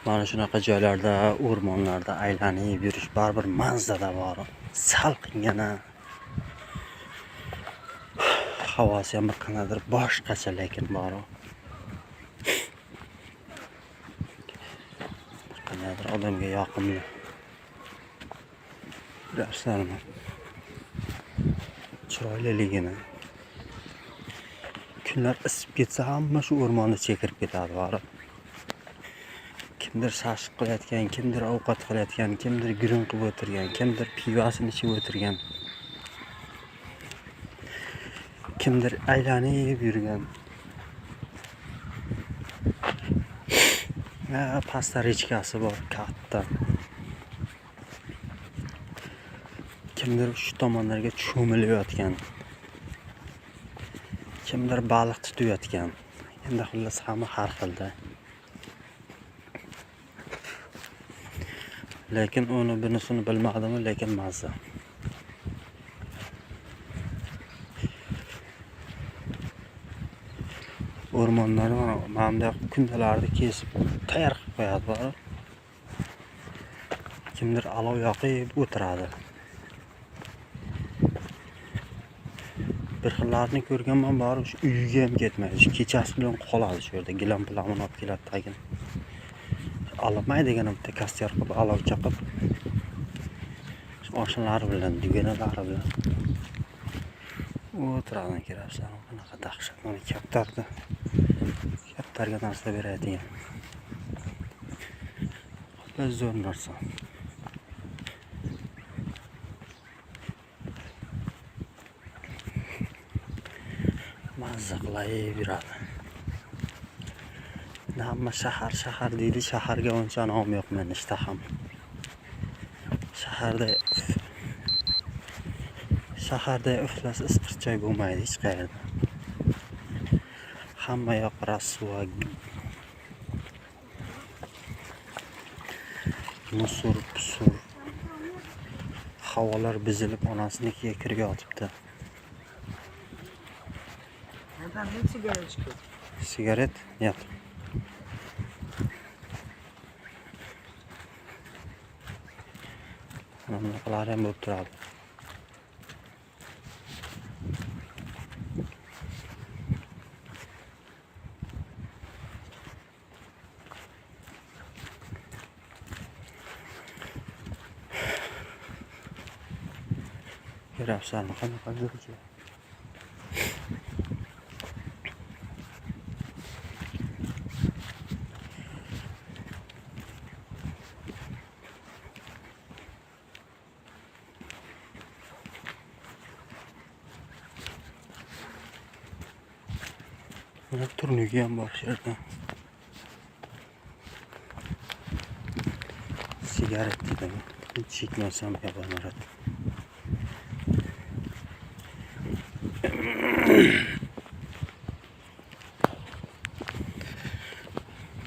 Mana shunaqa joylarda, o'rmonlarda aylanib yurish baribir manzara bor. Salqingina. Havosi ham bir qandaydir boshqacha, lekin bor. Bir qandaydir odamga yoqimli. Bilasizlarmi? Chiroyliligini. Kunlar isib ketsa hamma shu o'rmonni chekirib ketadi bori. Kimdir shashlik qilayotgan, kimdir ovqat qilayotgan, kimdir gurung qilib o'tirgan, kimdir pivasini ichib o'tirgan. Kimdir aylanib yurgan. Pastda rechkasi bor katta. Kimdir shu tomonlarga cho'milayotgan. Kimdir baliq tutayotgan. Endi xullas hamma har xilda. Lekin uni bunisini bilmadim, lekin mazza. O'rmonlarni mana bunday kundalarni kesib tayyor qilib qo'yadi bor. Kimdir olov yoqib o'tiradi. Bir xillarni ko'rganman, borib shu uyiga ham ketmaydi. Shu kechasi bilan qoladi shu yerda, gilam pilamini olib keladi tagini. Olmaydigani bitta kostyor qilib olov chaqib, shu oshnalari bilan, dugonalari bilan o'tiradi. Keraksan, qanaqa dahshat, mana kaptarda. Kaptarga narsa beradigan. Xullas zo'r narsa. Mazza qilib yuradi. Hamma shahar shahar deydi, shaharga uncha nom yo'q meni ishtaham. Shaharda iflos isqirt joy bo'lmaydi hech qayerda. Hamma yoq rasvo, musur, pusur. Havolar buzilib onasinikiga kirib yotibdi. Adam нет сигареточки? Sigaret? Нет. Mana bunaqalari ham bo'lib turadi. Ko'ryapsizlarmi qanaqa zo'r joy. Mana turnigi ham bor shu yerda. Sigaret dedim. Chekmasam yapamaradi.